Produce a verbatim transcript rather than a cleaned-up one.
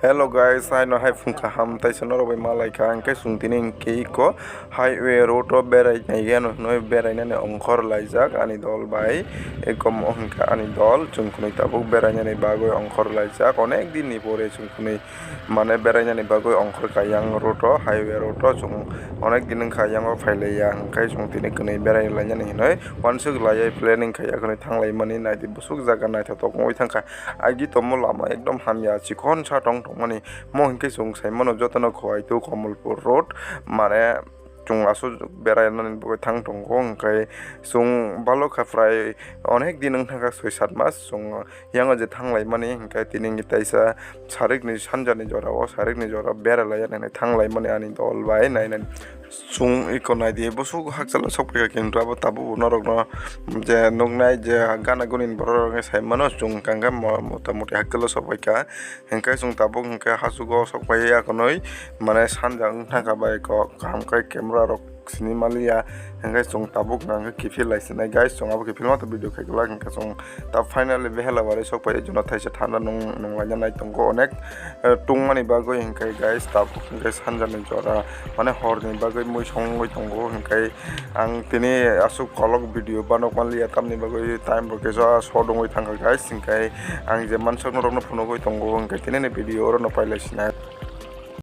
Hello guys, haino hai phung kaham tei sono rok bai malai kha, hwnkhe chwng tini hwnkhe iko highway road o berai nai gano hwnwi berainani ongkhor laijak ani dol bai. Eko mo hwnkhe ani dol chwng khwnwi tabuk berainani bagwi ongkhor laijak, onek din ni pore chwng khwnwi mane berainani bagwi ongkhor kha yang road o, highway road o chwng onek din wngkha yang o phailaiya, hwnkhe chwng tini khwnwi berai lainani hwnwi uansuk laiwi planning khaiya khwnwi thanglaimani naidi bwswk jaga naithotok wngwi thangkha. Agi tomo lama ekdom hamya, chikon sa tong tongmani. Mo hinkhe chwng saimano jotono Khowaitu Kamalpur road, mane chwng aswk berainani bagwi thang tongo, hinkhe chwng balokha prai onek din wngthangkha soi sat mas chwng yango je thanglaimani, hinkhe tini taisa sarikni sanjani jorao, sarikni jorao beralaiya nini thanglaimani ani dol bai nainani. Chwng iko naidi bwswk hakchalo sokphaikha, kintu abo tabukbo norokno je nuknai je gana guni borok rokni saimano chwng hwnkha hwnkhe mo-, motamoti hakchalo sokphaikha. Hwnkhe chwng tabuk hwnkhe hachugo sokphaiya khwnwi mane sanja wngthangkha bai kok kaham khe camera rok sini maliya. Hwnkhe chwng tabuk hwnkhe kiphil lai sinai guys, chwng abo kiphilma to video khai glak hwnkhe chwng ta finally Behelabari sokphai, jono thaisa thanda nung nunglaina nai tongo onek, eh, tungmani bagwi hwnkhe guys, tabuk hwnkhe sanjani jora mane horni bagwi mui songwi tongo, hwnkhe ang tini aswk kolok video banok manliya, tamni bagwi time bo kisa short wngwi thangkha guys, hwnkhe ang je mansok norokno phunugwi tongo, hwnkhe tinini video orono pailai sinai.